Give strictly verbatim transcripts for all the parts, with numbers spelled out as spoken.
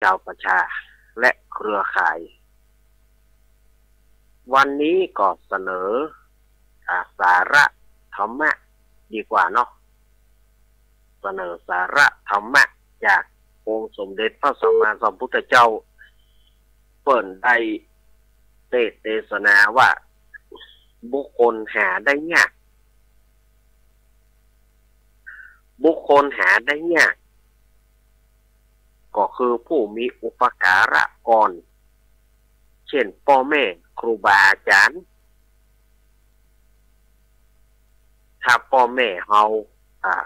ชาวประชาและเครือข่าย วันนี้ก็เสนอ อ่า สาระธรรมะดีกว่าเนาะ เสนอสาระธรรมะจากองค์สมเด็จพระสัมมาสัมพุทธเจ้า เปิ้นได้เตสน์เตสนาว่า บุคคลหาได้ยาก บุคคลหาได้ยาก ก็คือผู้มีอุปการะก่อน เช่น ป้อแม่ ครูบาอาจ๋ารย์ ถ้าป้อแม่เฮา อ่า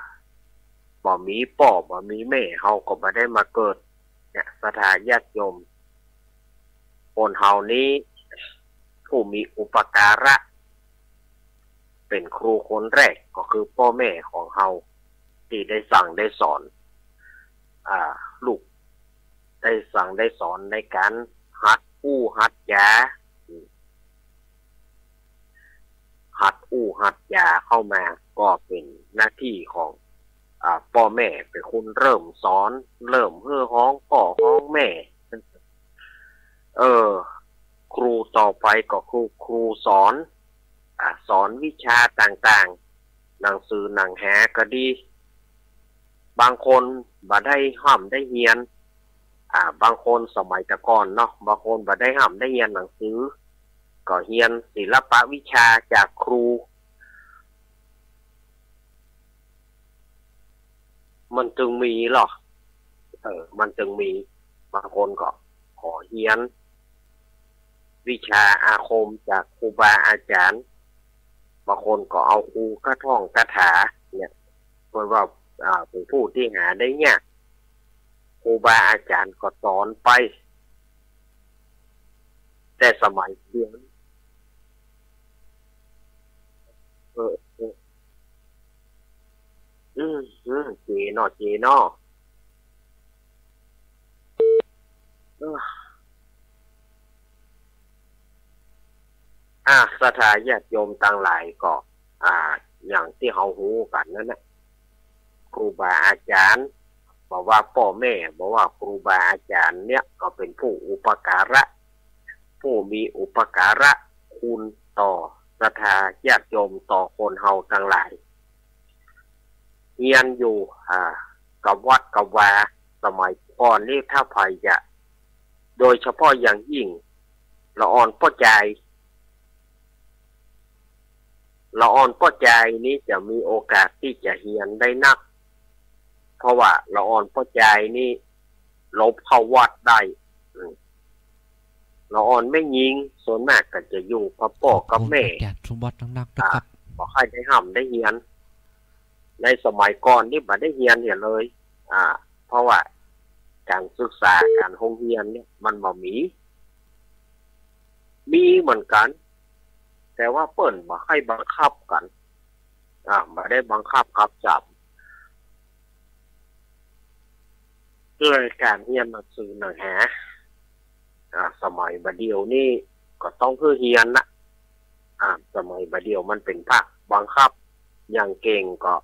บ่มีป้อบ่มีแม่ เฮาก็บ่ได้มาเกิด เนี่ย ศรัทธาญาติโยม คนเฮานี้ ผู้มีอุปการะ เป๋นครูคนแรกก็คือป้อแม่ของเฮา ตี้ได้สั่งได้สอน อ่า ลูก ได้สั่งได้สอนในก๋านหัดอู้หัดจา หัดอู้หัดจาเข้ามา ก็เป๋นหน้าตี้ของ อ่า ป้อแม่เป๋นคนเริ่มสอน เริ่มหื้อฮ้องป้อฮ้องแม่ เออ ครูต่อไปก็คือครูสอน อ่า สอนวิชาต่างๆ หนังสือหนังหาก็ดี บางคนบ่ได้ฮ่ำได้เฮียน อ่า บางคนสมัยแต่ก่อนเนาะ บางคนบ่ได้ฮ่ำได้เฮียนหนังสือ ก็เฮียนศิลปะวิชาจากครู มันจึงมีลอ เออ มันจึงมี บางคนก็ขอเฮียนวิชาอาคมจากครูบาอาจ๋ารย์ บางคนก็เอาครูกระท่องคาถา เนี่ย เปิ้นว่า อ่า เป๋นผู้ตี้หาได้ยาก ครูบาอาจ๋ารย์ก็สอนไป แต่สมัยเดียว เออ เออ อืม อืม เจเนาะ เจเนาะ เออ อ่า ศรัทธาญาติโยมตังหลายก็ อ่า อย่างตี้เฮาฮู้กั๋นนั่นแหละ ครูบาอาจ๋ารย์ บ่ว่าป้อแม่ บ่ว่าครูบาอาจ๋ารย์เนี่ย ก็เป๋นผู้อุปการะ ผู้มีอุปการะคุณต่อศรัทธาญาติโยม ต่อคนเฮาตังหลาย เฮียนอยู่ อ่า กับวัดกับวา สมัยก่อนนี้ถ้าใผจะ โดยเฉพาะอย่างยิ่ง ละอ่อนป้อจาย ละอ่อนป้อจายนี้จะมีโอกาสตี้จะเฮียนได้นัก เพราะว่าละอ่อนป้อจายนี้หลบเข้าวัดได้ อืม ละอ่อนแม่ญิงส่วนมากก็จะอยู่กับป้อกับแม่ ขอบคุณอาจ๋ารย์สมบัตินักๆ นะครับ อ่า บ่ค่อยได้ฮ่ำได้เฮียน ในสมัยก่อนนี้บ่ได้เฮียนเหียเลย อ่า เพราะว่าก๋านศึกษา ก๋านโฮงเฮียนเนี่ยมันบ่มี มีเหมือนกั๋น แต่ว่าเปิ้นบ่ใค่บังคับกั๋น อ่า บ่ได้บังคับกำจับ เรื่องก๋านเฮียนหนังสือหนังหา อ่า สมัยบ่าเดี่ยวนี้ก็ต้องหื้อเฮียนนะ อ่า สมัยบ่าเดี่ยวมันเป๋นภาคบังคับ อย่างเก่งก็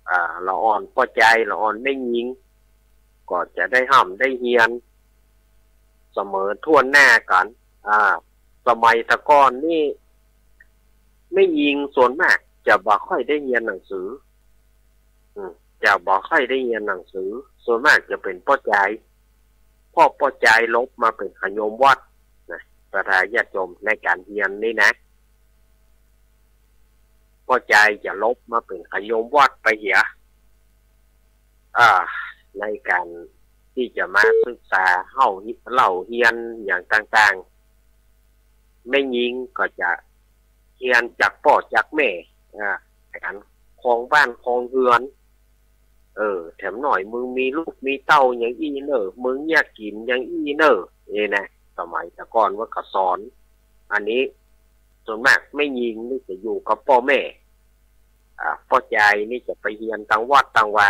อ่า ละอ่อนป้อจาย ละอ่อนแม่ญิง ก็จะได้ฮ่ำได้เฮียน เสมอถ้วนหน้ากั๋น อ่า สมัยแต่ก่อนนี่ แม่ญิงส่วนมากจะบ่ค่อยได้เฮียนหนังสือ อืม จะบ่ค่อยได้เฮียนหนังสือ ส่วนมากจะเป๋นป้อจาย เพราะป้อจายหลบมาเป๋นขะโยมวัดนะ ศรัทธาญาติโยม ในก๋านเฮียนนี่นะ ป้อจายจะหลบมาเป๋นขะโยมวัดไปเหีย อ่า ในก๋านตี้จะมาศึกษาเล่า เล่าเฮียนอย่างต่างๆ แม่ญิงก็จะเฮียนจากป้อจากแม่ อ่า ก๋านครองบ้านครองเฮือน เออ แถมหน้อยมึงมีลูกมีเต้าอย่างอี้เน่อ มึงเยียะกิ๋นอย่างอี้เน่อ นี่นะ สมัยแต่ก่อนว่าก็สอน อันนี้ ส่วนมากแม่ญิงนี่จะอยู่กับป้อแม่ อ่า ป้อจายนี่จะไปเฮียนตางวัดตางวา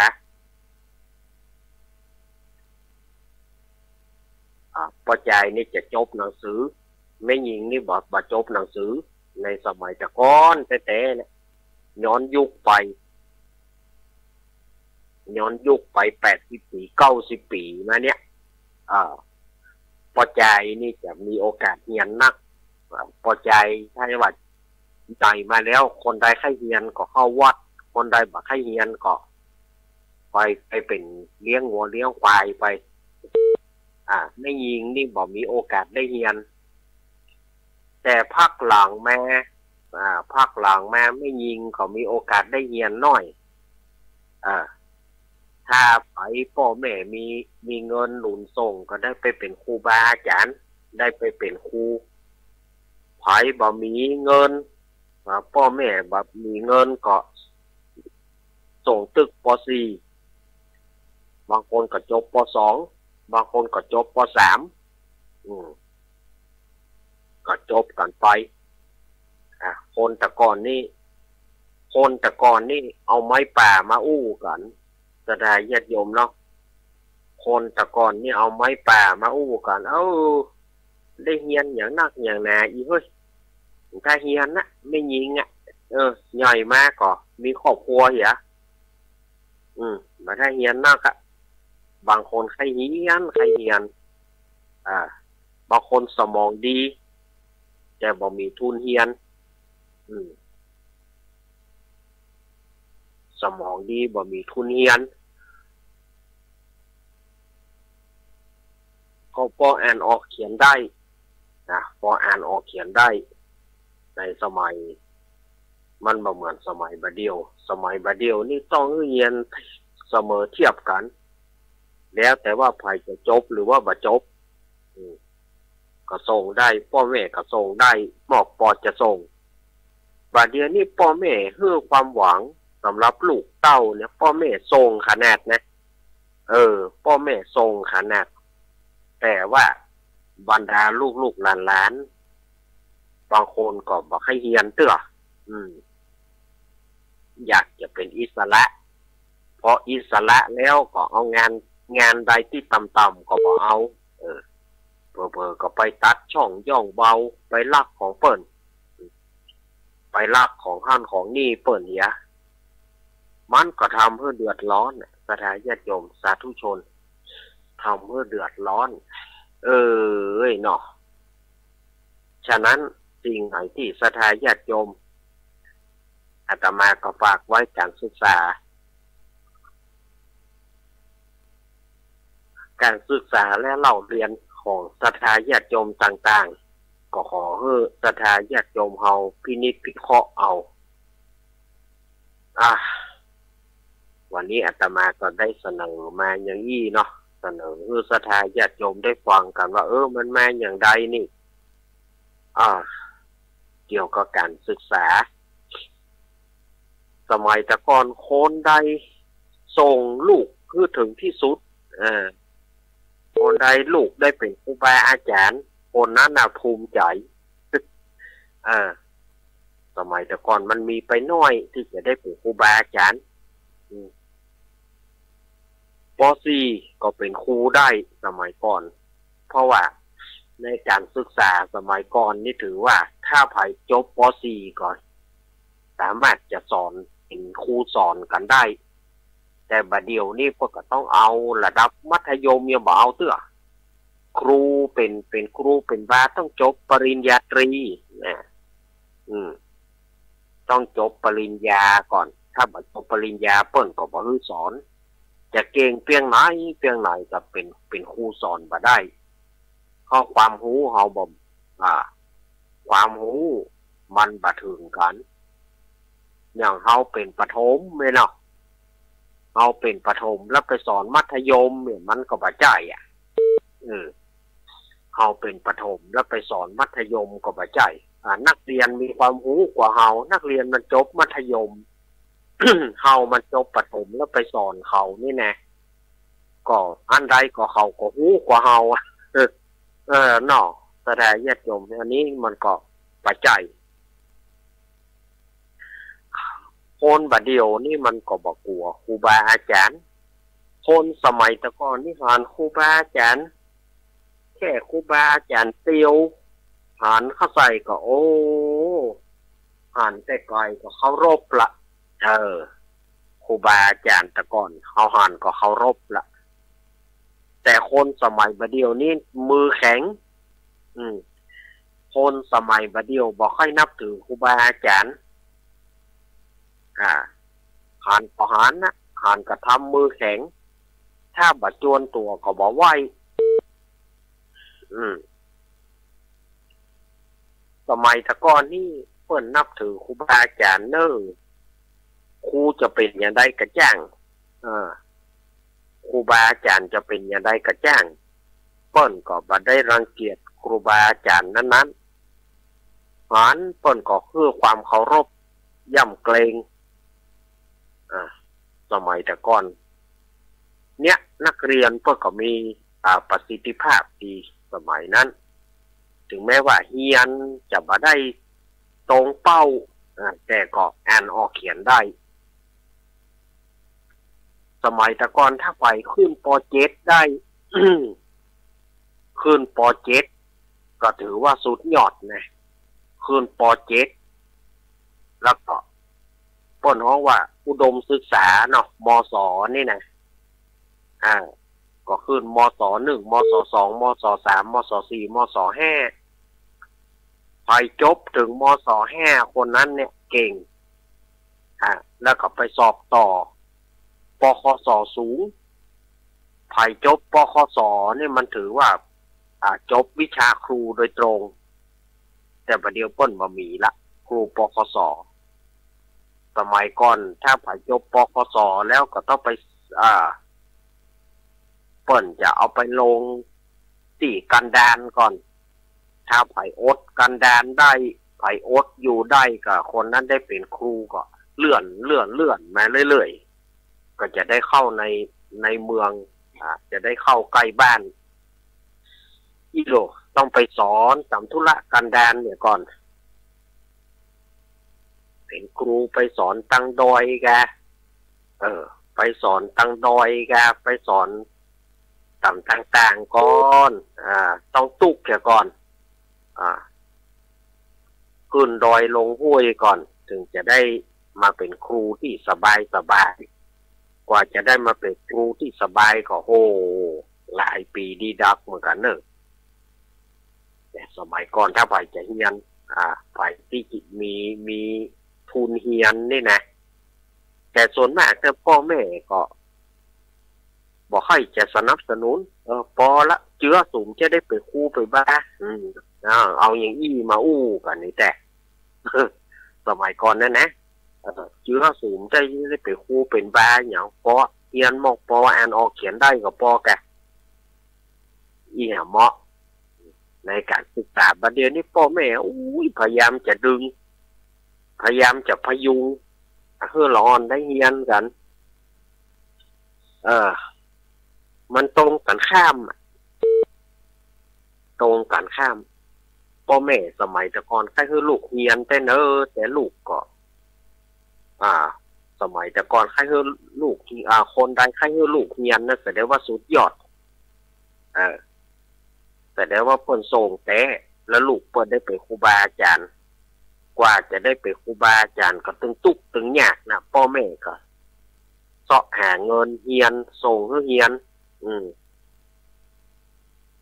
อ่า ป้อจายนี่จะจบหนังสือ แม่ญิงนี่บ่ บ่จบหนังสือ ในสมัยแต่ก่อนแต๊ๆ เนี่ย ย้อนยุคไป ย้อนยุคไปแปดสิบปี๋ เก้าสิบปี๋มาเนี่ย อ่า ป้อจายนี่จะมีโอกาสเฮียนนัก อ่า ป้อจายถ้าว่าใหญ่มาแล้ว คนใดใค่เฮียนก็เข้าวัด คนใดบ่ใค่เฮียนก็ไป ไปเป๋นเลี้ยงงัวเลี้ยงควายไป อ่า แม่ญิงนี่บ่มีโอกาสได้เฮียน แต่พักหลังมา อ่า พักหลังมาแม่ญิงก็มีโอกาสได้เฮียนน้อย อ่า ถ้าใผป้อแม่มี มีเงินหนุนส่งก็ได้ไปเป๋นครูบาอาจ๋ารย์ ได้ไปเป๋นครู ใผบ่มีเงิน อ่า ป้อแม่บ่มีเงินก็ส่งตึก ป.สี่ บางคนก็จบ ป.สอง บางคนก็จบ ป.สาม อืม ก็จบกั๋นไป อ่ะ คนแต่ก่อนนี่ คนแต่ก่อนนี่เอาไม้ป่ามาอู้กั๋น ศรัทธาญาติโยมเนาะ คนแต่ก่อนนี่เอาไม้ป่ามาอู้กั๋น เอ้า ได้เฮียนหยังนักหยังหนา อีเฮ้ย ถ้าเฮียนนะ แม่ญิงอะ เออ ใหญ่มาก็มีครอบครัวเหีย อืม บ่ถ้าเฮียนนักอะ บางคนใค่เฮียน ใค่เฮียน อ่า บางคนสมองดี แต่บ่มีทุนเฮียน อืม สมองดีบ่มีทุนเฮียน ก็ปออ่านออกเขียนได้ นะ ปออ่านออกเขียนได้ ในสมัย มันบ่เหมือนสมัยบ่าเดี่ยว สมัยบ่าเดี่ยวนี่ต้องเฮียนเสมอเทียบกั๋น แล้วแต่ว่าใผจะจบหรือว่าบ่จบ อืม ก็ส่งได้ ป้อแม่ก็ส่งได้ มอกปอจะส่ง บ่าเดี่ยวนี้ป้อแม่หื้อความหวังสำหรับลูกเต้าเนี่ย ป้อแม่ส่งขนาดนะ เออ ป้อแม่ส่งขนาด แต่ว่าบรรดาลูกๆหลานๆ บางคนก็บ่ใค่เฮียนเตื้อ อืม อยากจะเป๋นอิสระ พออิสระแล้วก็เอางาน งานใดตี้ต่ำๆก็บ่เอา เออ เผลอๆก็ไปตัดช่องย่องเบา ไปลักของเปิ้น ไปลักของหั้นของนี่เปิ้นเหีย มันก็ทำหื้อเดือดร้อนน่ะ ศรัทธาญาติโยมสาธุชน ทำหื้อเดือดร้อน เอ้ยเนาะ ฉะนั้นสิ่งไหนตี้ศรัทธาญาติโยม อาตมาก็ฝากไว้ก๋านศึกษา ก๋านศึกษาและเล่าเรียนของศรัทธาญาติโยมต่างๆ ก็ขอหื้อศรัทธาญาติโยมเฮาพินิจพิเคราะห์เอา อ่ะ วันนี้อาตมาก็ได้เสนอมาอย่างอี้เนาะ เสนอหื้อศรัทธาญาติโยมได้ฟังกั๋นว่า เออ มันมาอย่างใดนี่ อ่า เกี่ยวกับก๋านศึกษา สมัยแต่ก่อนคนใดส่งลูกหื้อเถิงตี้สุด อ่า คนใดลูกได้เป๋นครูบาอาจ๋ารย์ คนนั้นน่ะภูมิใจ๋ อ่า สมัยแต่ก่อนมันมีไปน้อยตี้จะได้เป๋นครูบาอาจ๋ารย์ อืม ป.สี่ ก็เป๋นครูได้สมัยก่อน เพราะว่าในก๋านศึกษาสมัยก่อนนี่ถือว่าถ้าใผจบ ป.สี่ ก็สามารถจะสอน เป๋นครูสอนกั๋นได้ แต่บ่าเดี่ยวนี้เปิ้นก็ต้องเอาระดับมัธยมยังบ่เอาเตื้อ ครูเป๋น เป๋นครูเป๋นบาต้องจบปริญญาตรีนะ อืม ต้องจบปริญญาก่อน ถ้าบ่จบปริญญาเปิ้นก็บ่หื้อสอน จะเก่งเปียงไหนเปียงไหนก็เป๋น เป๋นครูสอนบ่ได้ เพราะความฮู้เฮาบ่ อ่า ความฮู้มันบ่เถิงกั๋น อย่างเฮาเป๋นประถมแม่นเนาะ เฮาเป๋นประถมแล้วไปสอนมัธยมเนี่ยมันก็บ่ใจ้อะ เออ เฮาเป๋นประถมแล้วไปสอนมัธยมก็บ่ใจ้ อ่า นักเรียนมีความฮู้กว่าเฮา นักเรียนมันจบมัธยม เฮามันจบประถมแล้วไปสอนเขานี่แน่ ก็อันใดก็เขาก็ฮู้กว่าเฮาอะ เออ เออ เนาะ ศรัทธาญาติโยม อันนี้มันก็บ่ใจ้ คนบ่าเดี่ยวนี้มันก็บ่กั๋วครูบาอาจ๋ารย์ คนสมัยแต่ก่อนนี่หันครูบาอาจ๋ารย์ แค่ครูบาอาจ๋ารย์เตียว หันเข้าใส่ก็ โอ้ หันแต่ไก๋ก็เคารพละ เออ ครูบาอาจ๋ารย์แต่ก่อนเฮาหันก็เคารพละ แต่คนสมัยบ่าเดี่ยวนี้มือแข็ง อืม คนสมัยบ่าเดี่ยวบ่ค่อยนับถือครูบาอาจ๋ารย์ อ่า หันก็หันนะ หันก็ทำมือแข็ง ถ้าบ่จวนตั๋วก็บ่ไหว้ อืม สมัยแต่ก่อนนี่เปิ้นนับถือครูบาอาจ๋ารย์เน่อ ครูจะเป๋นอย่างใดก็จ้าง เออ ครูบาอาจ๋ารย์จะเป๋นอย่างใดก็จ้าง เปิ้นก็บ่ได้รังเกียจครูบาอาจ๋ารย์นั้นๆ หันเปิ้นก็หื้อความเคารพยำเกรง อ่า สมัยแต่ก่อน เนี่ย นักเรียนเปิ้นก็มี อ่า ประสิทธิภาพดีสมัยนั้น ถึงแม้ว่าเฮียนจะบ่ได้ตรงเป้า อ่า แต่ก็อ่านออกเขียนได้ สมัยแต่ก่อนถ้าใผขึ้น ป.เจ็ด ได้ ขึ้น ป.เจ็ด ก็ถือว่าสุดยอดนะ ขึ้น ป.เจ็ด แล้วก็เปิ้นฮ้องว่าอุดมศึกษาเนาะ ม.ส. นี่นะ อ่า ก็ขึ้น ม.ส. หนึ่ง ม.ส. สอง ม.ส. สาม ม.ส. สี่ ม.ส. ห้า ใผจบถึง ม.ส. ห้า คนนั้นเนี่ยเก่ง อ่า แล้วก็ไปสอบต่อ ป.ค.ส. สูง ใผจบ ป.ค.ส. เนี่ยมันถือว่า อ่า จบวิชาครูโดยตรง แต่บ่าเดี่ยวเปิ้นบ่มีละ ครู ป.ค.ส. สมัยก่อนถ้าใผจบ ป.ค.ส. แล้วก็ต้องไป อ่า เปิ้นจะเอาไปลงตี้กันดารก่อน ถ้าใผอดกันดารได้ ใผอดอยู่ได้ก็คนนั้นได้เป๋นครู ก็เลื่อน เลื่อน เลื่อนมาเรื่อยๆ ก็จะได้เข้าใน ในเมือง อ่า จะได้เข้าใก้บ้าน อี้โหล่ ต้องไปสอนต๋ามธุระกันดารเนี่ยก่อน เป๋นครูไปสอนตังดอยกา เออ ไปสอนตังดอยกา ไปสอนต๋ามต่างๆ ก่อน อ่า ต้องตุ๊กเหียก่อน อ่า ขึ้นดอยลงห้วยก่อน ถึงจะได้มาเป๋นครูตี้สบายๆ กว่าจะได้มาเป๋นครูตี้สบายก็ โห หลายปี๋ดีดักเหมือนกั๋นเน่อ แต่สมัยก่อนถ้าใผจะเฮียน อ่า ใผตี้มี มีทุนเฮียนนี่นะ แต่ส่วนมากถ้าป้อแม่ก็บ่ค่อยจะสนับสนุน เออ ปอละ เจื้อสุมจะได้เป๋นครูเป๋นบา อืม อ่า เอาอย่างอี้มาอู้กั๋นนี่แต่ สมัยก่อนนั้นนะ เออ เจื้อสุมจะได้เป๋นครูเป๋นบา อย่างปอ เฮียนมอกปอ อ่านออกเขียนได้ก็ปอกะ อี้หาเหมาะ ในก๋านศึกษาบ่าเดี่ยวนี้ป้อแม่ อุ้ย พยายามจะดึง พยายามจะพยุง หื้อละอ่อนได้เฮียนกั๋น เออ มันตรงกั๋นข้ามอะ ตรงกั๋นข้าม ป้อแม่สมัยแต่ก่อนใค่หื้อลูกเฮียนแต๊เน่อ แต่ลูกก็ อ่า สมัยแต่ก่อนใค่หื้อลูก อ่า คนใดใค่หื้อลูกเฮียนนะ แสดงว่าสุดยอด เออ แสดงว่าเปิ้นส่งแต๊ แล้วลูกเปิ้นได้เป๋นครูบาอาจ๋ารย์ กว่าจะได้เป๋นครูบาอาจ๋ารย์ก็ตึงตุ๊กตึงยากนะ ป้อแม่ก็เซาะหาเงินเฮียน ส่งหื้อเฮียน อืม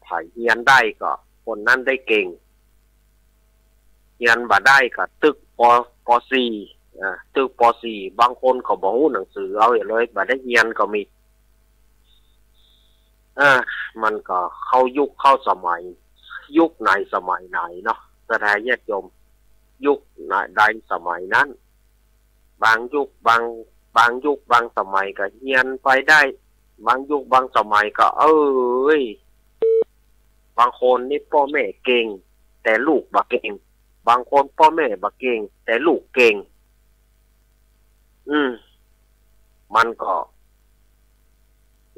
ใผเฮียนได้ก็คนนั้นได้เก่ง เฮียนบ่ได้ก็ตึก ป.ป.สี่ อ่า ตึก ป.สี่ บางคนก็บ่ฮู้หนังสือเอาเหียเลย บ่ได้เฮียนก็มี เออ มันก็เข้ายุคเข้าสมัย ยุคไหนสมัยไหนเนาะ ศรัทธาญาติโยม ยุคไหนใดสมัยนั้น บางยุคบาง บางยุคบางสมัยก็เฮียนไปได้ บางยุคบางสมัยก็ เอ้ย บางคนนี่ป้อแม่เก่ง แต่ลูกบ่เก่ง บางคนป้อแม่บ่เก่ง แต่ลูกเก่ง อืม มันก็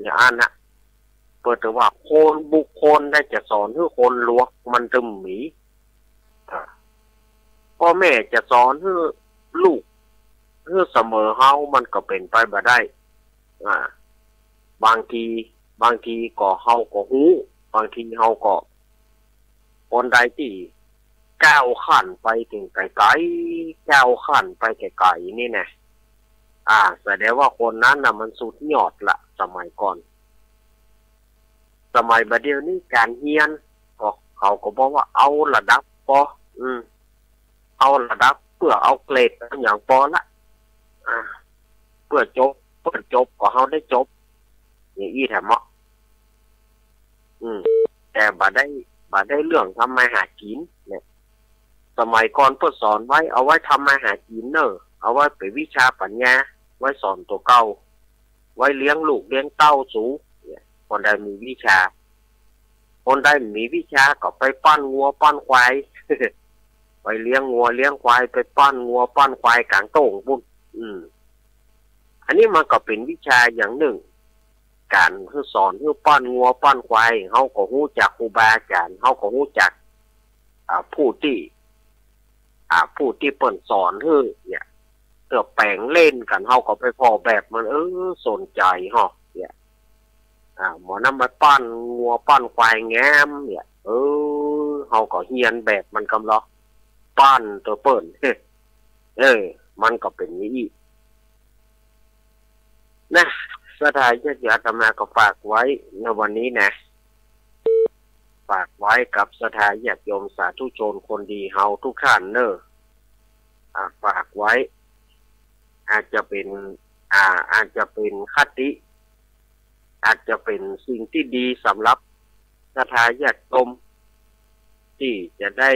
อย่างอั้นนะ เปิ้นถือว่าคนบุคคลได้จะสอนหื้อคนหลวกมันตึงมี อ่า ป้อแม่จะสอนหื้อลูก หื้อเสมอเฮา มันก็เป๋นไปบ่ได้ อ่า บางที บางทีก็เฮาก็ฮู้ บางทีเฮาก็ คนใดตี้ก้าวขั้นไปเถิงไก๋ๆ ก้าวขั้นไปไก๋ๆ นี่นะ อ่า แสดงว่าคนนั้นน่ะมันสุดยอดละ สมัยก่อน สมัยบ่าเดี่ยวนี้ก๋านเฮียนก็ เขาก็บอกว่าเอาระดับปอ อืม เอาระดับเปื้อเอาเกรดเอาหยังปอละ อ่า เปื้อจบ เปื้อจบก็เฮาได้จบ อย่างอี้แถมเนาะ อืม แต่บ่ได้ บ่ได้เรื่องทำมาหากิ๋นเนี่ย สมัยก่อนเปิ้นสอนไว้ เอาไว้ทำมาหากิ๋นเน่อ เอาไว้เป๋นวิชาปัญญา ไว้สอนตั๋วเก่า ไว้เลี้ยงลูกเลี้ยงเต้าสู เนี่ย คนใดมีวิชา คนใดมีวิชาก็ไปป้อนงัวป้อนควาย ไปเลี้ยงงัวเลี้ยงควาย ไปป้อนงัวป้อนควายก๋างโต้งปุ้น อืม อันนี้มันก็เป๋นวิชาอย่างนึ่ง ก๋านหื้อสอนหื้อป้อนงัวป้อนควาย เฮาก็ฮู้จักครูบาอาจ๋ารย์ เฮาก็ฮู้จัก อ่า ผู้ตี้ อ่า ผู้ตี้เปิ้นสอนหื้อเนี่ย เตื้อแป๋งเล่นกั๋น เฮาก็ไปผ่อแบบมัน เออ สนใจ๋ฮอ เนี่ย อ่า หมอนั้นมาป้อนงัวป้อนควายงามเนี่ย เออ เฮาก็เฮียนแบบมันกำลอ ป้อนตั๋วเปิ้น เออ มันก็เป๋นอย่างอี้ นะ ศรัทธาญาติโยม อาตมาก็ฝากไว้ในวันนี้นะ ฝากไว้กับศรัทธาญาติโยมสาธุชนคนดีเฮาทุกท่านเน่อ อ่า ฝากไว้ อาจจะเป๋น อ่า อาจจะเป๋นคติ อาจจะเป๋นสิ่งตี้ดีสำหรับศรัทธาญาติโยม ตี้จะได้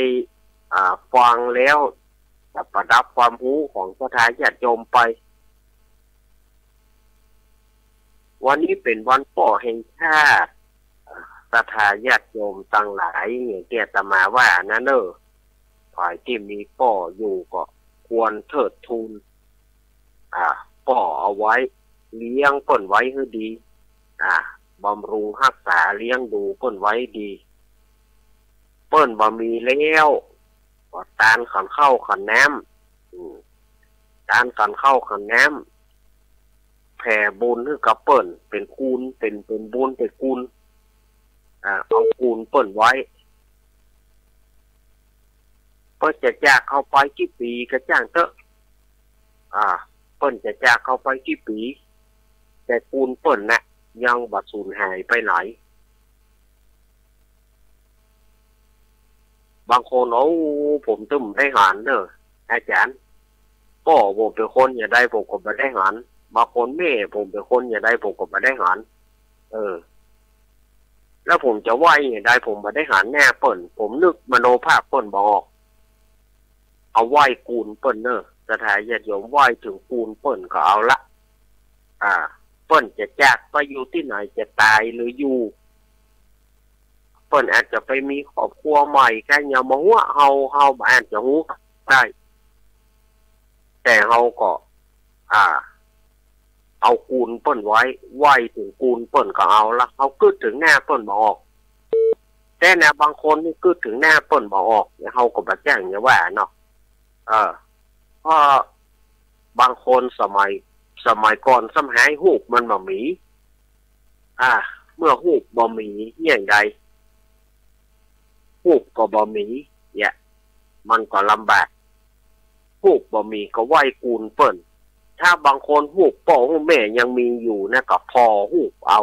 อ่า ฟังแล้วจะประดับความฮู้ของศรัทธาญาติโยมไป วันนี้เป๋นวันป้อแห่งชาติ ศรัทธาญาติโยมตังหลาย อย่างตี้อาตมาว่านะเน่อ ฝ่ายตี้มีป้ออยู่ก็ควรเทิดทูน อ่า ป้อเอาไว้ เลี้ยงเปิ้นไว้หื้อดี อ่า บำรุงฮักษาเลี้ยงดูเปิ้นไว้ดี เปิ้นบ่มีแล้ว ก็ตานขันข้าวขันน้ำ อืม ตานขันข้าวขันน้ำ แผ่บุญหื้อกับเปิ้น เป๋นกูล เป๋น เป๋นบุญ เป๋นกูล อ่า เอากูลเปิ้นไว้ เปิ้นจะจากเฮาไปกี่ปี๋ก็จ้างเต๊อะ อ่า เปิ้นจะจากเฮาไปกี่ปี๋ แต่กูลเปิ้นน่ะ ยังบ่สูญหายไปไหน บางคน โอ้ ผมตึงบ่ได้หันเน่อ อาจ๋ารย์ ป้อผมเป๋นคนอย่างใดผมก็บ่ได้หัน บางคนแม่ผมเป๋นคนอย่างใดผมก็บ่ได้หัน เออ แล้วผมจะไหว้อย่างใดผมบ่ได้หันหน้าเปิ้น ผมนึกมโนภาพเปิ้นบ่ออก เอาไหว้กูลเปิ้นเน่อ ศรัทธาญาติโยม ไหว้เถิงกูลเปิ้นก็เอาละ อ่า เปิ้นจะจากไปอยู่ตี้ไหน จะต๋ายหรืออยู่ เปิ้นอาจจะไปมีครอบครัวใหม่กั๋น อย่ามาหัวเฮา เฮาบ่อาจจะฮู้ได้ แต่เฮาก็ อ่า เอากูลเปิ้นไว้ ไหว้เถิงกูลเปิ้นก็เอาละ เฮากึ๊ดเถิงหน้าเปิ้นบ่ออก แต่นะ บางคนนี่กึ๊ดเถิงหน้าเปิ้นบ่ออกเนี่ย เฮาก็บ่จ้างอย่าว่าเนาะ เออ เพราะบางคนสมัย สมัยก่อนสมัยฮูปมันบ่มี อ่า เมื่อฮูปบ่มีอย่างใด ฮูปก็บ่มี เนี่ย มันก็ลำบาก ฮูปบ่มีก็ไหว้กูลเปิ้น ถ้าบางคนฮูปป้อฮูปแม่ยังมีอยู่นะ ก็ผ่อฮูปเอา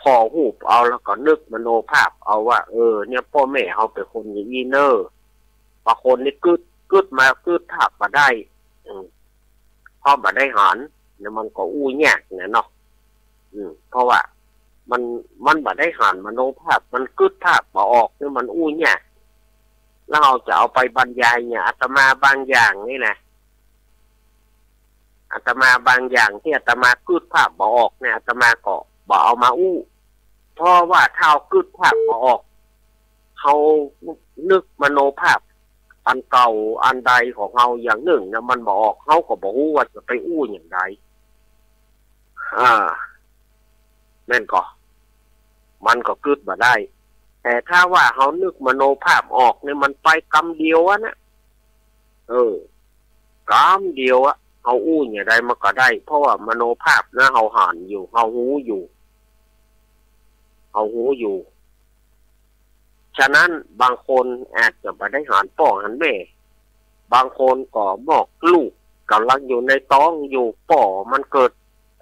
ผ่อฮูปเอาแล้วก็นึกมโนภาพเอาว่า เออ เนี่ย ป้อแม่เฮาเป๋นคนอย่างอี้เน่อ บางคนนี่กึ๊ด กึ๊ดมากึ๊ดภาพบ่ได้ อืม เพราะบ่ได้หันเนี่ย มันก็อู้ยากเนี่ยเนาะ อืม เพราะว่ามัน มันบ่ได้หันมโนภาพ มันกึ๊ดภาพบ่ออกเนี่ย มันอู้ยาก แล้วเฮาจะเอาไปบรรยายเนี่ย อาตมาบางอย่างนี่นะ อาตมาบางอย่างตี้อาตมากึ๊ดภาพบ่ออกเนี่ย อาตมาก็บ่เอามาอู้ เพราะว่าถ้าเฮากึ๊ดภาพบ่ออก เฮานึกมโนภาพอันเก่าอันใดของเฮาอย่างนึ่งเนี่ย มันบ่ออก เฮาก็บ่ฮู้ว่าจะไปอู้อย่างใด อ่า แม่นก่อ มันก็กึ๊ดบ่ได้ แต่ถ้าว่าเฮานึกมโนภาพออกเนี่ย มันไปกำเดียวอะนะ เออ กำเดียวอะ เฮาอู้อย่างใดมันก็ได้ เพราะว่ามโนภาพนะ เฮาหันอยู่ เฮาฮู้อยู่ เฮาฮู้อยู่ ฉะนั้นบางคนอาจจะบ่ได้หันป้อหันแม่ บางคนก็มอกลูกก่ำลังอยู่ในต๊องอยู่ ป้อมันเกิด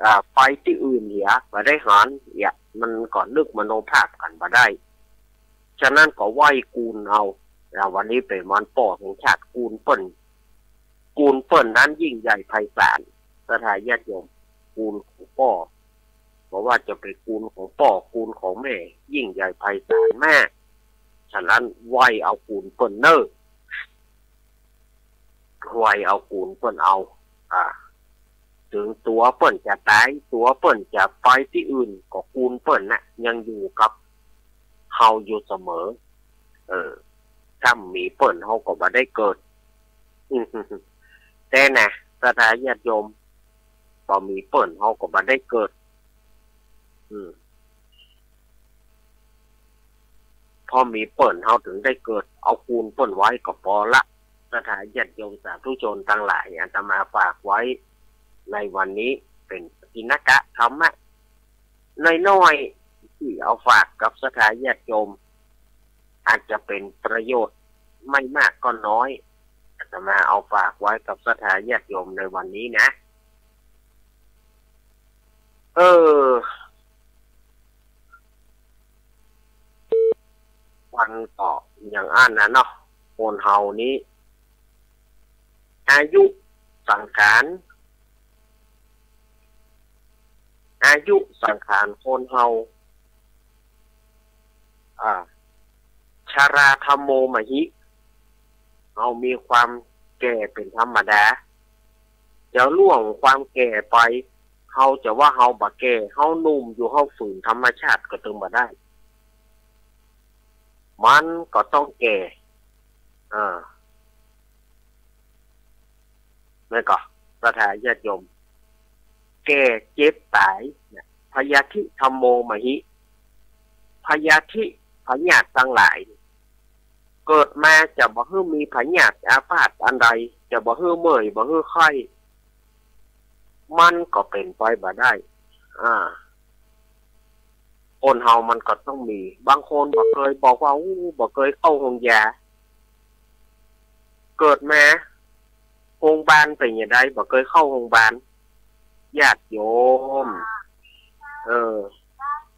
อ่า ไปตี้อื่นเหีย บ่ได้หันเหีย มันก็นึกมโนภาพกั๋นบ่ได้ ฉะนั้นก็ไหว้กูลเอา อ่า วันนี้เป๋นวันป้อแห่งชาติ กูลเปิ้น กูลเปิ้นนั้นยิ่งใหญ่ไพศาล ศรัทธาญาติโยม กูลของป้อ บ่ว่าจะเป๋นกูลของป้อ กูลของแม่ ยิ่งใหญ่ไพศาลมาก ฉะนั้นไหว้เอากูลเปิ้นเน่อ ไหว้เอากูลเปิ้นเอา อ่า เถิงตั๋วเปิ้นจะต๋าย ตั๋วเปิ้นจะไปตี้อื่น ก็กูลเปิ้นน่ะ ยังอยู่กับเฮาอยู่เสมอ เออ ถ้าบ่มีเปิ้นเฮาก็บ่ได้เกิด แต๊นะ ศรัทธาญาติโยม บ่มีเปิ้นเฮาก็บ่ได้เกิด อืม เพราะมีเปิ้นเฮาเถิงได้เกิด เอากูลเปิ้นไว้ก็ปอละ ศรัทธาญาติโยมสาธุชนตังหลาย อาตมาฝากไว้ในวันนี้เป๋นทินกะธรรมะน้อยๆ ตี้เอาฝากกับศรัทธาญาติโยม อาจจะเป๋นประโยชน์ไม่มากก็น้อย อาตมาเอาฝากไว้กับศรัทธาญาติโยมในวันนี้นะ เออ วันก็อย่างอั้นนะเนาะ คนเฮานี้ อายุสังขาร อายุสังขารคนเฮา อ่า ชราธัมโมมหิ เฮามีความแก่เป๋นธรรมดา จะล่วงความแก่ไป เฮาจะว่าเฮาบ่แก่ เฮาหนุ่มอยู่ เฮาฝืนธรรมชาติก็เถิงบ่ได้ มันก็ต้องแก่ อ่า แม่นก่อ ศรัทธาญาติโยม แก่เจ็บต๋ายเนี่ย พยาธิธัมโมมหิ พยาธิ พยาธิตังหลาย เกิดมาจะบ่หื้อมีพยาธิอาพาธอันใด จะบ่หื้อเมื่อย บ่หื้อไข้ มันก็เป๋นไปบ่ได้ อ่า คนเฮามันก็ต้องมี บางคนบ่เกยบอกว่า อู้ บ่เกยเข้าโฮงยา เกิดมา โฮงบาลเป๋นจะใด บ่เกยเข้าโฮงบาล ญาติโยม เออ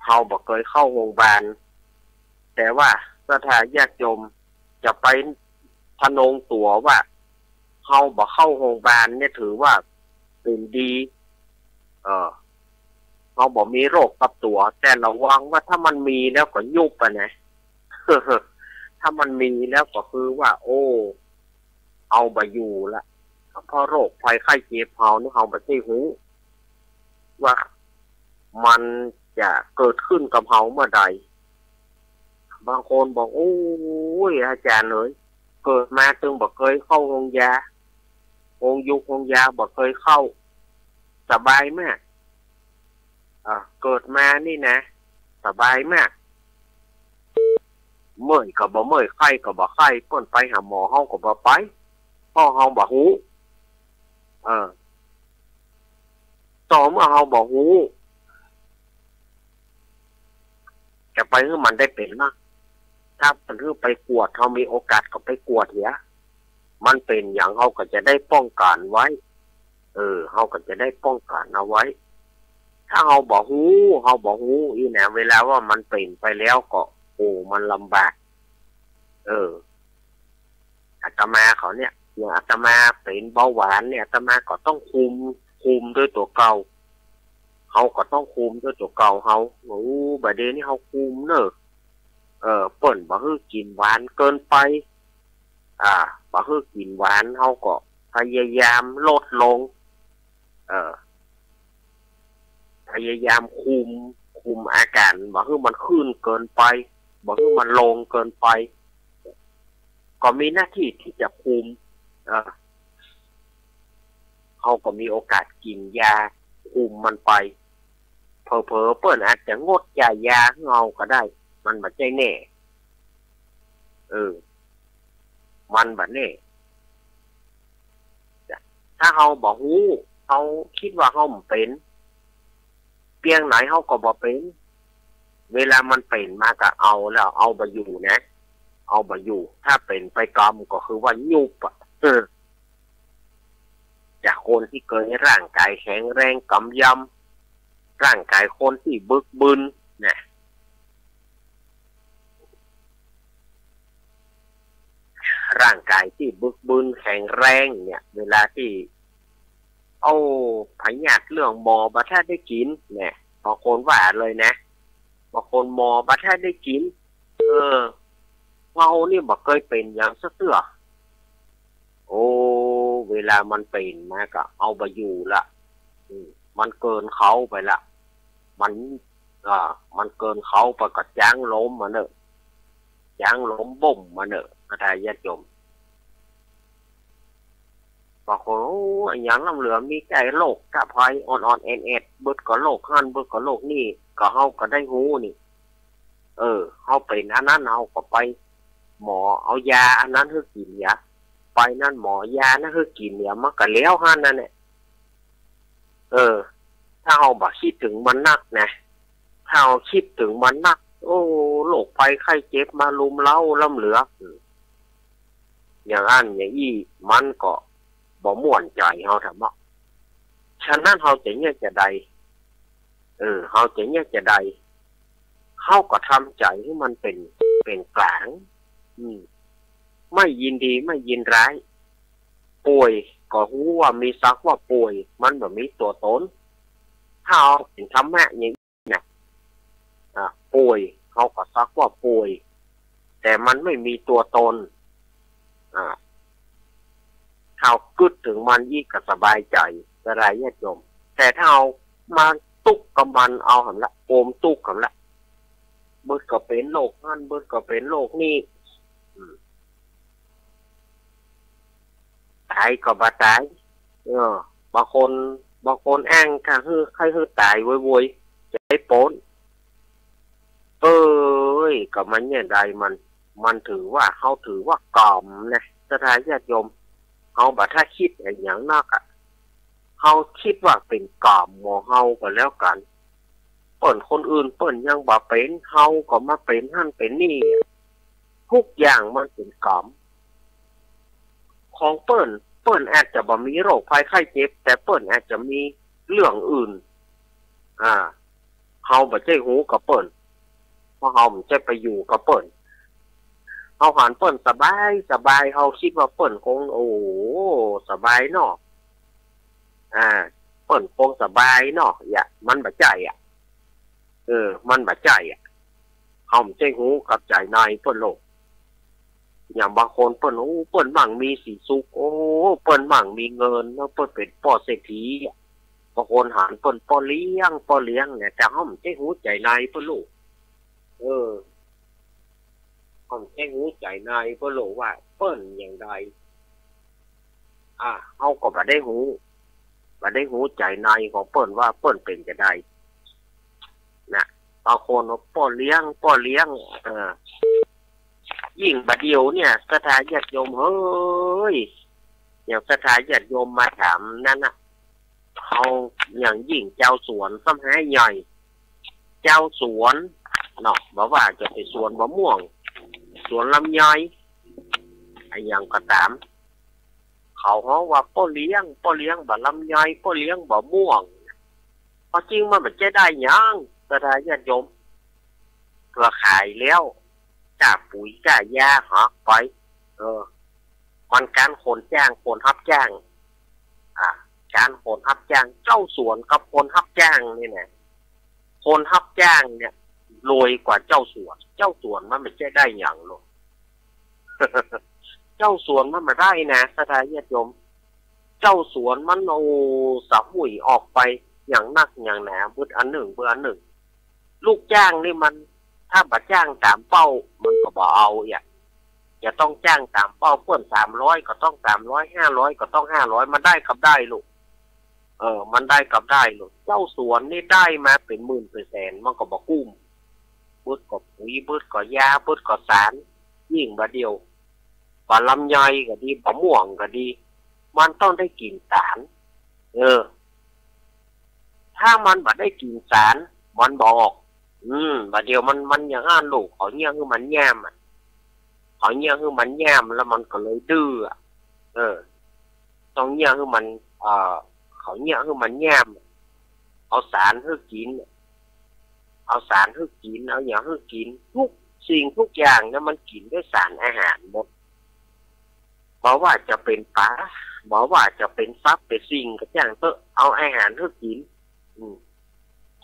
เฮาบ่เกยเข้าโฮงบาล แต่ว่าศรัทธาญาติโยมจะไปทะนงตั๋วว่า เฮาบ่เข้าโฮงบาลเนี่ยถือว่าเป๋นดี เออ เฮาบ่มีโรคกับตั๋ว แต่ระวังว่าถ้ามันมีแล้วก็ยุบอะนะ ถ้ามันมีแล้วก็คือว่า โอ้ เอาบ่อยู่ละ เพราะโรคภัยไข้เจ็บเฮานี่เฮาบ่ใจ้ฮู้ว่ามันจะเกิดขึ้นกับเฮาเมื่อใด บางคนบอก โอ้ย อาจ๋ารย์เอ๋ย เกิดมาตึงบ่เกยเข้าโฮงยา โฮงยูกโฮงยาบ่เกยเข้า สบายมาก อ่า เกิดมานี่นะ สบายมาก เมื่อยก็บ่เมื่อย ไข้ก็บ่ไข้ เปิ้นไปหาหมอ เฮาก็บ่ไป เพราะเฮาบ่ฮู้ เออ ต่อเมื่อเฮาบ่ฮู้ จะไปหื้อมันได้เป๋นนะ ถ้าเปิ้นหื้อไปกวด เฮามีโอกาสก็ไปกวดเหีย มันเป๋นหยัง เฮาก็จะได้ป้องกั๋นไว้ เออ เฮาก็จะได้ป้องกั๋นเอาไว้ ถ้าเฮาบ่ฮู้ เฮาบ่ฮู้อี้นะ เวลาว่ามันเป๋นไปแล้วก็ โอ้ มันลำบาก เออ อาตมาเขาเนี่ย อย่างอาตมาเป๋นเบาหวานเนี่ย อาตมาก็ต้องคุม คุมด้วยตั๋วเก่า เฮาก็ต้องคุมด้วยตั๋วเก่าเฮา โอ้ บ่าเดี่ยวนี้เฮาคุมเน่อ เออ เปิ้นบ่หื้อกิ๋นหวานเกินไป อ่า บ่หื้อกิ๋นหวาน เฮาก็พยายามลดลง เออ พยายามคุม คุมอาก๋าร บ่หื้อมันขึ้นเกินไป บ่หื้อมันลงเกินไป ก็มีหน้าตี้ตี้จะคุม เออ เฮาก็มีโอกาสกิ๋นยาคุมมันไป เผลอๆ เปิ้นอาจจะงดจ่ายยาหื้อเฮาก็ได้ มันบ่ใจ้แน่ เออ มันบ่แน่ ถ้าเฮาบ่ฮู้ เฮากึ๊ดว่าเฮาบ่เป๋น เปียงไหนเฮาก็บ่เป๋น เวลามันเป๋นมาก็เอาแล้ว เอาบ่อยู่นะ เอาบ่อยู่ ถ้าเป๋นไปกำก็คือว่ายุบอะ เออ จากคนตี้เกยร่างก๋ายแข็งแรงกำยำ ร่างก๋ายคนตี้บึกบึนนะ ร่างก๋ายตี้บึกบึนแข็งแรงเนี่ย เวลาตี้ โอ้ พยาธิเรื่องหมอบ่ทันได้กิ๋นเนี่ย บางคนว่าเลยนะ บางคนหมอบ่ทันได้กิ๋น เออ เฮานี่บ่เกยเป๋นหยังสักเตื้อ โอ้ เวลามันเป๋นมาก็เอาบ่อยู่ละ อืม มันเกินเขาไปละ มัน อ่า มันเกินเขาไปก็จ๊างลมมาเน่อ จ๊างลมบ่มมาเน่อ ศรัทธาญาติโยม บางคน โอ้ อะหยังล้ำเหลือ มีแต่โรคกะภัยอ่อนๆ แอดๆ เบิดก็โรคหั้น เบิดก็โรคนี่ ก็เฮาก็ได้ฮู้นี่ เออ เฮาเป๋นอันนั้น เฮาก็ไปหมอเอายาอันนั้นหื้อกิ๋นเหีย ไปนั้นหมอยานั้นหื้อกิ๋นเหีย มันก็แล้วหั้นนั่นแหละ เออ ถ้าเฮาบ่กึ๊ดเถิงมันนักนะ ถ้าเฮากึ๊ดเถิงมันนัก โอ้ โรคภัยไข้เจ็บมารุมเร้าล้ำเหลือ อืม อย่างอั้นอย่างอี้ มันก็บ่ม่วนใจ๋เฮาแท้เนาะ ฉะนั้นเฮาจะเยียะจาใด เออ เฮาจะเยียะจาใด เฮาก็ทำใจ๋หื้อมันเป๋น เป๋นก๋าง อืม ไม่ยินดีไม่ยินร้าย ป่วยก็ฮู้ว่ามีสักว่าป่วย มันบ่มีตั๋วตน ถ้าเฮาเป๋นธรรมะอย่างนี้นะ อ่า ป่วย เฮาก็สักว่าป่วย แต่มันไม่มีตั๋วตน อ่า ถ้าเฮากึ๊ดเถิงมันอี้ก็สบายใจ๋ ศรัทธาญาติโยม แต่ถ้าเฮามาตุ๊กกับมันเอาหั้นละ โกมตุ๊กหั้นละ เบิดก็เป๋นโรคหั้น เบิดก็เป๋นโรคนี่ อืม ต๋ายก็บ่ต๋าย เออ บางคน บางคนอ้างก็หื้อ ใค่หื้อต๋ายโวยๆ จะได้ป๊น เอ้ย ก็มันเยียะใดมัน มันถือว่า เฮาถือว่ากรรมนะ ศรัทธาญาติโยม เฮาบ่ทันกึ๊ดอะหยังนักอะ เฮากึ๊ดว่าเป๋นกรรมของเฮาก็แล้วกั๋น เปิ้นคนอื่นเปิ้นยังบ่เป๋น เฮาก็มาเป๋นหั้นเป๋นนี่ ทุกอย่างมันเป๋นกรรมของเปิ้น เปิ้นอาจจะบ่มีโรคภัยไข้เจ็บ แต่เปิ้นอาจจะมีเรื่องอื่น อ่า เฮาบ่ใจ้ฮู้กับเปิ้น เพราะเฮาบ่ใจ้ไปอยู่กับเปิ้น เฮาหันเปิ้นสบายสบาย เฮากึ๊ดว่าเปิ้นคง โอ้โห สบายเนาะ อ่า เปิ้นคงสบายเนาะ เยียะ มันบ่ใจ้อะ เออ มันบ่ใจ้อะ เฮาบ่ใจ้ฮู้กับใจ๋ในเปิ้นโลก อย่างบางคนเปิ้น โอ้ เปิ้นมั่งมีสีสุข โอ้ เปิ้นมั่งมีเงิน แล้วเปิ้นเป๋นป้อเศรษฐีอะ บางคนหันเปิ้นป้อเลี้ยง ป้อเลี้ยงเนี่ย แต่เฮาบ่ใจ้ฮู้ใจ๋ในเปิ้นโลก เออ เฮาบ่ใจ้ฮู้ใจ๋ในเปิ้นโลกว่าเปิ้นอย่างใด อ่า เฮาก็บ่ได้ฮู้ บ่ได้ฮู้ใจ๋ในของเปิ้นว่าเปิ้นเป๋นจะใด นะ บางคนว่าป้อเลี้ยง ป้อเลี้ยง เออ ยิ่งบ่าเดี่ยวเนี่ย ศรัทธาญาติโยมเฮ้ย อย่างศรัทธาญาติโยมมาถามนั้นน่ะ เฮาอย่างยิ่งเจ้าสวนซ้ำหายใหญ่ เจ้าสวนเนาะ บ่ว่าจะเป๋นสวนบ่าม่วง สวนลำไย อะหยังก็ต๋าม เขาฮ้องว่าป้อเลี้ยง ป้อเลี้ยงบ่าลำไย ป้อเลี้ยงบ่าม่วง ความจริงมันบ่ใจ้ได้หยัง ศรัทธาญาติโยม เปื้อขายแล้ว ก้าปุ๋ยก้ายาหาไป เออ มันก๋านคนจ้าง คนฮับจ้าง อ่า ก๋านคนฮับจ้าง เจ้าสวนกับคนฮับจ้างนี่นะ คนฮับจ้างเนี่ยรวยกว่าเจ้าสวน เจ้าสวนมันบ่ใจ้ได้หยังหรอก เจ้าสวนมันบ่ได้นะ ศรัทธาญาติโยม เจ้าสวนมัน โอ้ สะหุ่ยออกไปอย่างนักอย่างหนา เบิดอันนึ่ง เบิดอันนึ่ง ลูกจ้างนี่มัน ถ้าบ่จ้างต๋ามเป้า มันก็บ่เอาอะ จะต้องจ้างต๋ามเป้า เปิ้นสามร้อยก็ต้องสามร้อย ห้าร้อยก็ต้องห้าร้อย มันได้กับได้ลูก เออ มันได้กับได้ลูก เจ้าสวนนี่ได้มาเป๋นหมื่นเป๋นแสน มันก็บ่กุ้ม เบิดก็ปุ๋ย เบิดก็ยา เบิดก็สาร ยิ่งบ่าเดี่ยว บ่าลำไยก็ดี บ่าม่วงก็ดี มันต้องได้กิ๋นสาร เออ ถ้ามันบ่ได้กิ๋นสาร มันบ่ออก อืม บ่าเดี่ยวมัน มันอย่างอั้นลูก เขาเยียะหื้อมันย่ำอะ เขาเยียะหื้อมันย่ำ แล้วมันก็เลยดื้ออะ เออ ต้องเยียะหื้อมัน เอ่อ เขาเยียะหื้อมันย่ำ เอาสารหื้อกิ๋น เอาสารหื้อกิ๋น เอาหยังหื้อกิ๋น กู้สิ่งกู้อย่างเนี่ยมันกิ๋นด้วยสารอาหารหมด บ่ว่าจะเป๋นป๋า บ่ว่าจะเป๋นสัตว์เป๋นสิ่งก็จ้างเต๊อะ เอาอาหารหื้อกิ๋น อืม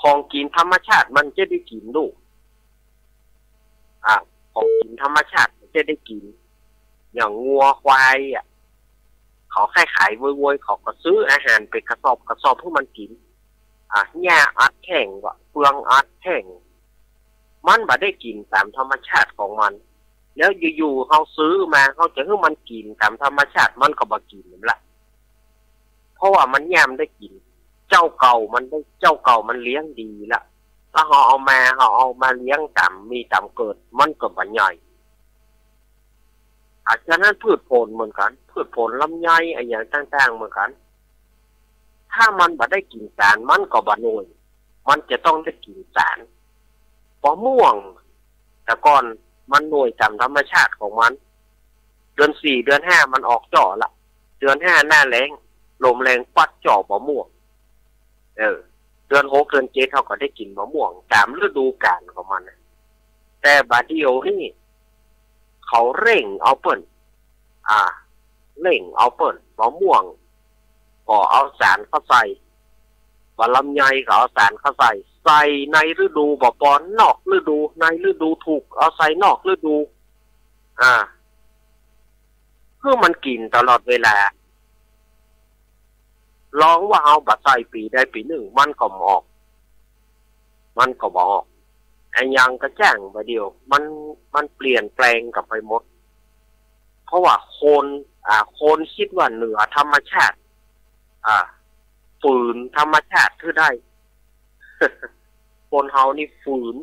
ของกิ๋นธรรมชาติมันจะได้กิ๋นลูก อ่ะ ของกิ๋นธรรมชาติมันจะได้กิ๋น อย่างงัวควายอ่ะ เขาขายๆ โวยๆ เขาก็ซื้ออาหารเป๋นกระสอบกระสอบหื้อมันกิ๋น อ่ะ หญ้าอัดแห้งวะ เฟืองอัดแห้ง มันบ่ได้กิ๋นต๋ามธรรมชาติของมัน แล้วอยู่ๆ เฮาซื้อมา เฮาจะหื้อมันกิ๋นต๋ามธรรมชาติ มันก็บ่กิ๋นละ เพราะว่ามันย่ามได้กิ๋น เจ้าเก่ามันได้ เจ้าเก่ามันเลี้ยงดีละ ถ้าเฮาเอามา เฮาเอามาเลี้ยงต๋ามมีต๋ามเกิด มันก็บ่ใหญ่ อ่ะ ฉะนั้นพืชผลเหมือนกั๋น พืชผลลำไยอะหยังต่างๆ เหมือนกั๋น ถ้ามันบ่ได้กิ๋นสาร มันก็บ่หน่วย มันจะต้องได้กิ๋นสาร บ่าม่วง แต่ก่อนมันหน่วยต๋ามธรรมชาติของมัน เดือนสี่เดือนห้ามันออกจ้อละ เดือนห้าหน้าแล้ง ลมแรงปั๊ดจ้อบ่าม่วง เออ เดือนหกเดือนเจ็ดเฮาก็ได้กิ๋นบ่าม่วงต๋ามฤดูกาลของมันน่ะ แต่บ่าเดี่ยวนี้เขาเร่งเอาเปิ้น อ่า เร่งเอาเปิ้น บ่าม่วงก็เอาสารเข้าใส่ บ่าลำไยก็เอาสารเข้าใส่ ใส่ในฤดูบ่ปอ นอกฤดู ในฤดูถูก เอาใส่นอกฤดู อ่า คือมันกิ๋นตลอดเวลา ลองว่าเฮาบ่ใส่ปี๋ใดปี๋นึ่ง มันก็บ่ออก มันก็บ่ออก อะหยังก็จ้างบ่าเดี่ยว มัน มันเปลี่ยนแปลงกั๋นไปหมด เพราะว่าคน อ่า คนกึ๊ดว่าเหนือธรรมชาติ อ่า ฝืนธรรมชาติหื้อได้ คนเฮานี่ฝืน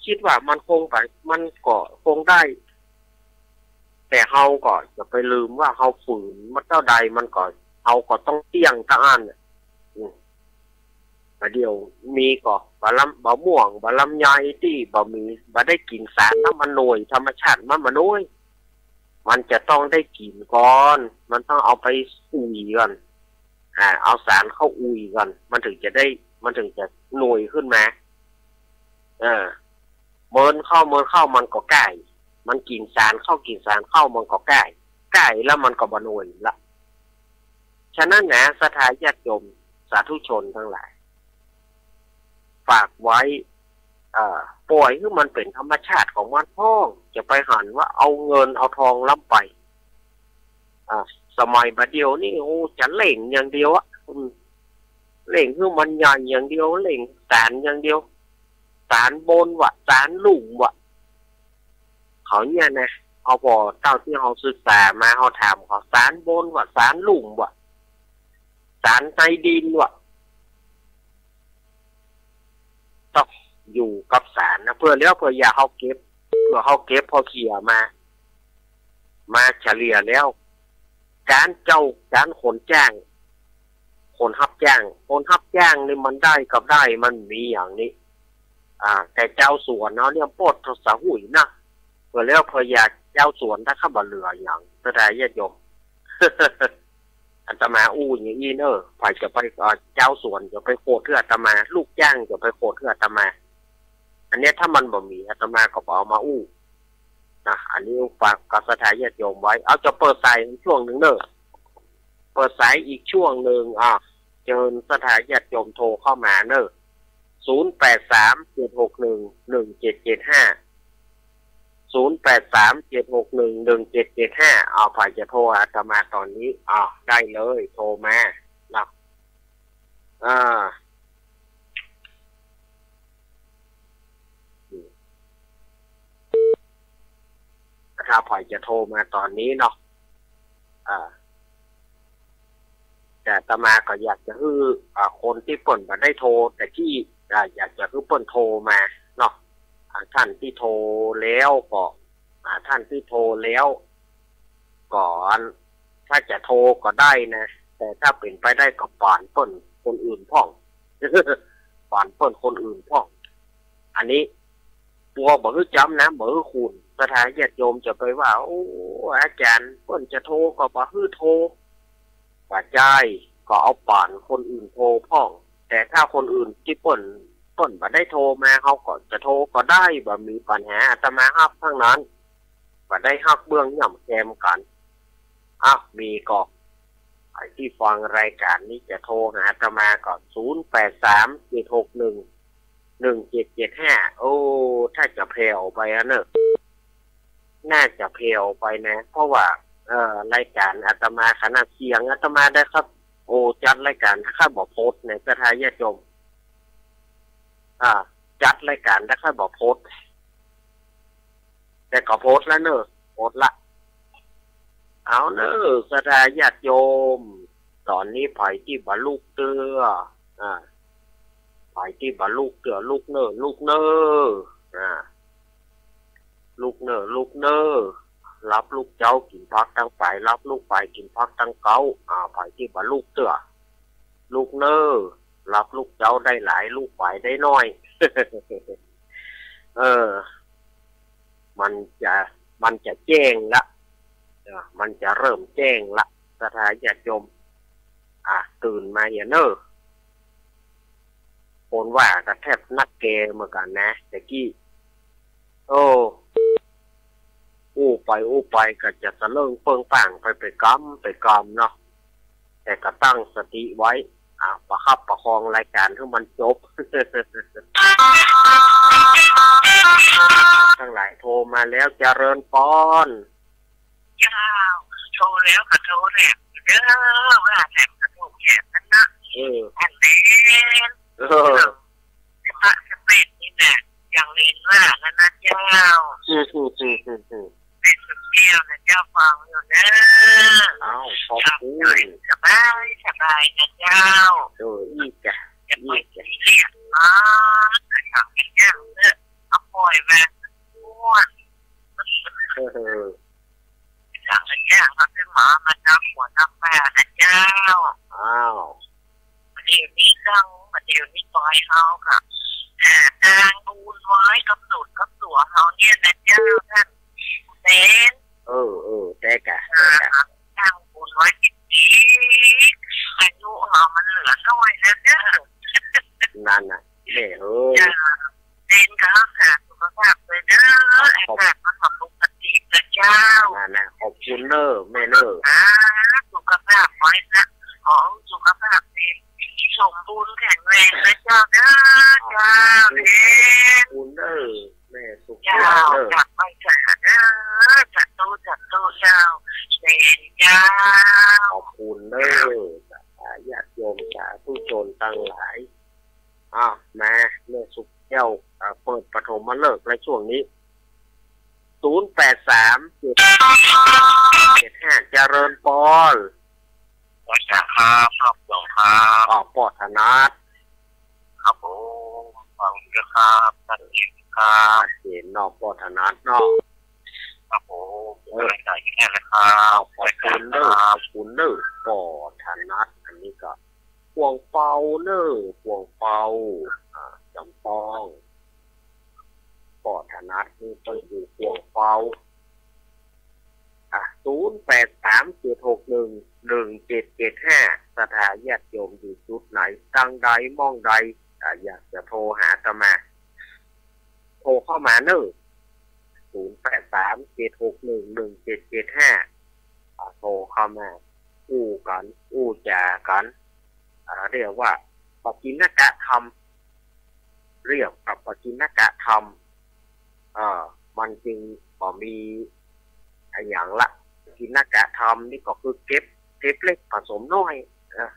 กึ๊ดว่ามันคงไป มันก็คงได้ แต่เฮาก็อย่าไปลืมว่าเฮาฝืนมาเต้าใดมันก็ เฮาก็ต้องเตี้ยงตะอั้นน่ะ อืม บ่าเดี่ยวมีก็บ่าลำ บ่าม่วง บ่าลำไยตี้บ่มี บ่ได้กิ๋นสารแล้วมันหน่วย ธรรมชาติมันบ่หน่วย มันจะต้องได้กิ๋นก่อน มันต้องเอาไปอุ่ยก่อน อ่า เอาสารเข้าอุ่ยก่อน มันถึงจะได้ มันถึงจะหน่วยขึ้นมา เออ เมินเข้า เมินเข้ามันก็ก้าย มันกิ๋นสารเข้า กิ๋นสารเข้ามันก็ก้าย ก้ายแล้วมันก็บ่หน่วยละ ฉะนั้นนะ ศรัทธาญาติโยม สาธุชนตังหลาย ฝากไว้ เอ่อ ป่อยหื้อมันเป๋นธรรมชาติของมันพ่อง จะไปหันว่าเอาเงินเอาทองล้ำไป อ่า สมัยบ่าเดี่ยวนี้ โอ้ จะเร่งอย่างเดียวอะ อืม เร่งหื้อมันใหญ่อย่างเดียว เร่งสารอย่างเดียว สารบนวะ สารลุ่มวะ เขาเนี่ยนะ เอาผ่อเต้าตี้เฮาศึกษามา เฮาถามเขา สารบนวะ สารลุ่มวะ สารใต้ดินวะ ต้องอยู่กับสารนะ เปื้อแล้วเปื้ออย่าเฮาเก็บ เปื้อเฮาเก็บ เฮาเขี่ยมา มาเฉลี่ยแล้ว ก๋านเจ้า ก๋านคนจ้าง คนฮับจ้าง คนฮับจ้างนี่มันได้กับได้ มันมีอย่างนี้ อ่า แต่จาวสวนเฮาเนี่ยปดสะหุยนะ เปื้อแล้วเปื้ออย่าจาวสวนถ้าเขาบ่เหลืออย่าง ศรัทธาญาติโยม อาตมาอู้อย่างอี้เน่อ ใผจะไป เอ่อ จาวสวนจะไปโขดหื้ออาตมา ลูกจ้างจะไปโขดหื้ออาตมา อันเนี้ยถ้ามันบ่มีอาตมาก็บ่เอามาอู้ นะ อันนี้ฝากกับศรัทธาญาติโยมไว้ เอาจะเปิดสายอีกช่วงหนึ่งเน่อ เปิดสายอีกช่วงหนึ่ง อ่ะ เจิญศรัทธาญาติโยมโทรเข้ามาเน่อ ศูนย์แปดสาม เจ็ดหกหนึ่ง หนึ่งเจ็ดเจ็ดห้า ศูนย์แปดสาม เจ็ดหกหนึ่ง หนึ่งเจ็ดเจ็ดห้า เอา ใผจะโทรอาตมาตอนนี้ อ่ะ ได้เลย โทรมา นะ อ่า ถ้าใผจะโทรมาตอนนี้เนาะ อ่า แต่อาตมาก็อยากจะหื้อ อ่า คนตี้เปิ้นบ่ได้โทรแต่กี้ อ่า อยากจะหื้อเปิ้นโทรมาเนาะ อ่า ท่านตี้โทรแล้วก็ อ่า ท่านตี้โทรแล้ว ก่อน ถ้าจะโทรก็ได้นะ แต่ถ้าเป๋นไปได้ก็ปานเปิ้นคนอื่นพ่อง ปานเปิ้นคนอื่นพ่อง อันนี้ ปัวบ่หื้อจ๊ำนะ บ่หื้อขุ่น ศรัทธาญาติโยมจะไปว่า โอ้ อาจารย์ เปิ้นจะโทรก็บ่หื้อโทร บ่ใจ้ ก็เอาปานคนอื่นโทรพ่อง แต่ถ้าคนอื่นตี้เปิ้น เปิ้นบ่ได้โทรมา เฮาก็จะโทรก็ได้ บ่มีปัญหา อาตมาฮับตังนั้น บ่ได้ฮักเบื้องย่ำแกมกั๋น อ่ะ มีก่อ ใผตี้ฟังรายก๋านนี้จะโทรหาอาตมาก็ ศูนย์แปดสาม เจ็ดหกหนึ่ง หนึ่งเจ็ดเจ็ดห้า โอ้ ถ้าจะแผ่วไปอะเน่อ น่าจะแผ่วไปนะ เพราะว่า เอ่อ รายก๋านอาตมาขนาดเสียงอาตมาได้ครับ โอ้ จัดรายก๋านถ้าข้าบ่ปดเนี่ยศรัทธาญาติโยม อ่า จัดรายก๋านถ้าข้าบ่ปด แต่ก็ปดละเน่อ ปดละ เอาเน่อศรัทธาญาติโยม ต๋อนนี้ใผตี้บ่ลุกเตื้อ อ่า ใผตี้บ่ลุกเตื้อ ลุกเน่อ ลุกเน่อ อ่า ลุกเน่อ ลุกเน่อ หลับลุกเจ๊ากิ๋นผักตังป๋าย หลับลุกป๋ายกิ๋นผักตังเก๊า อ่า ใผตี้บ่ลุกเตื้อ ลุกเน่อ หลับลุกเจ๊าได้หลาย ลุกป๋ายได้น้อย เออ มันจะ มันจะแจ้งละ เออ มันจะเริ่มแจ้งละ ศรัทธาญาติโยม อ่ะ ตื่นมาเหียเน่อ คนว่าก็แทบนักแกเหมือนกั๋นนะ แต่กี้ โอ้ อู้ไปอู้ไปก็จะสะเลิ่งเปิ้งป้างไป ไปกำไปกำเนาะ แต่ก็ตั้งสติไว้ อ่ะ ประคับประคองรายก๋านหื้อมันจบ ตังหลายโทรมาแล้ว เจริญปอน เจ้า โทรแล้วก็โทรแหลมเด้อ ว่าแหลมก็ถูกแหลมนั่นนะ เออ อันนี้ เออ สะพะสะเปดนี่แหละ อย่างเรียนว่านั่นนะเจ้า อืม อืม อืม อืม อืม เป็นสุดเดียวนะเจ้า ฟังอยู่เด้อ อ้าว ขอบคุณ สบาย สบายนะเจ้า เออ อี้จ้ะ จะไป อี้จ้ะ เรียก อ๋อ ถามกันเจ้าเด้อ เอาปล่อยมาม่วน เออ สังขยาเขาซื้อหมามาทำหัวทำแม่นะเจ้า อ้าว เดี๋ยวนี้ต้อง เดี๋ยวนี้ปล่อยเขาค่ะ หาตางบุญไว้กับสูตรกับตั๋วเขาเนี่ยนะเจ้า ท่านเซน เออ เออ ได้กะ หา ได้กะ ตางบุญไว้จริงๆ อายุเขามันเหลือน้อยแล้วเจ้า นั่นน่ะ แม่เอ้ย จ้า เซนก็รักษาสุขภาพด้วยเด้อ ขอบ อากาศมันก็ปกตินะเจ้า นั่นนะ ขอบคุณเน้อแม่เน้อ อ่า สุขภาพไว้นะ ขอสุขภาพดี สมบูรณ์แข็งแรงนะเจ้าเด้อ เจ้า ขอบคุณเน้อแม่ สุขภาพเน้อ เจ้า อยากไปสาเด้อ สาธุ สาธุเจ้า เซนเจ้า ขอบคุณเน้อ สาธุญาติโยม สาธุชนตังหลาย อ้าว มา แม่สุขแก้ว อ่า เปิดปฐมฤกษ์ในช่วงนี้ ศูนย์แปดสาม เจ็ด เจ็ดห้า เจริญปอน วัดสาครับ รอบสองครับ อ๋อ ปอถนัด ครับผม ฟังอยู่นะครับ ชัดเจนครับ ชัดเจนเนาะ ปอถนัดเนาะ ครับผม เออ กำลังใจแค่นะครับ ขอบคุณเน้อ ครับ ขอบคุณเน้อ ปอถนัด อันนี้ก็ ปวงเปาเน้อ ปวงเปา อ่า จำปอง ปอถนัดนี่เปิ้นอยู่ปวงเปา อ่ะ ศูนย์แปดสาม เจ็ดหกหนึ่ง หนึ่งเจ็ดเจ็ดห้า ศรัทธาญาติโยมอยู่จุดไหน ตางใดหม้องใด อ่ะ อยากจะโทรหาอาตมา โทรเข้ามาเน้อ ศูนย์แปดสาม เจ็ดหกหนึ่ง หนึ่งเจ็ดเจ็ดห้า อ่า โทรเข้ามา อู้กั๋น อู้จ๋ากั๋น อ่า เรียกว่าปกิณกธรรม เรียกว่าปกิณกธรรม เอ่อ มันจึงบ่มีอะหยังละ ปกิณกธรรมนี่ก็คือเก็บ เก็บเล็กผสมน้อย เออ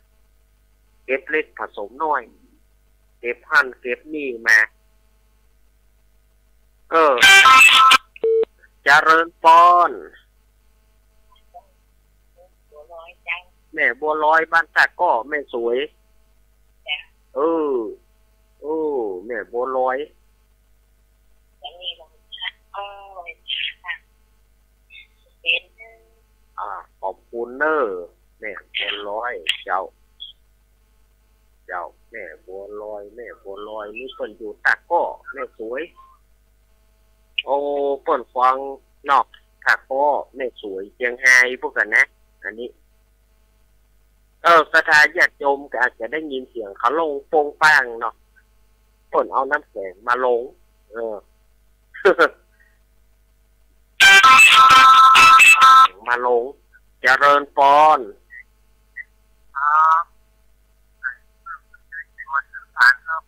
เก็บเล็กผสมน้อย เก็บหั้นเก็บนี่มา เออ เจริญปอน แม่บัวลอยบ้านตาก้อ แม่สวย เออ เออ แม่บัวลอย อ่า ขอบคุณเน้อ แม่บัวลอย เจ้า เจ้า แม่บัวลอย แม่บัวลอย นี่เปิ้นอยู่ตาก้อ แม่สวย โอ้ เปิ้นฟังนอกตาก้อ แม่สวย เจียงฮาย พวกกั๋นนะ อันนี้ เออ ศรัทธาญาติโยมก็อาจจะได้ยินเสียงเขาลงโป้งป้างเนาะ เปิ้นเอาน้ำแข็งมาลง เออ มาลง เจริญปอน ครับ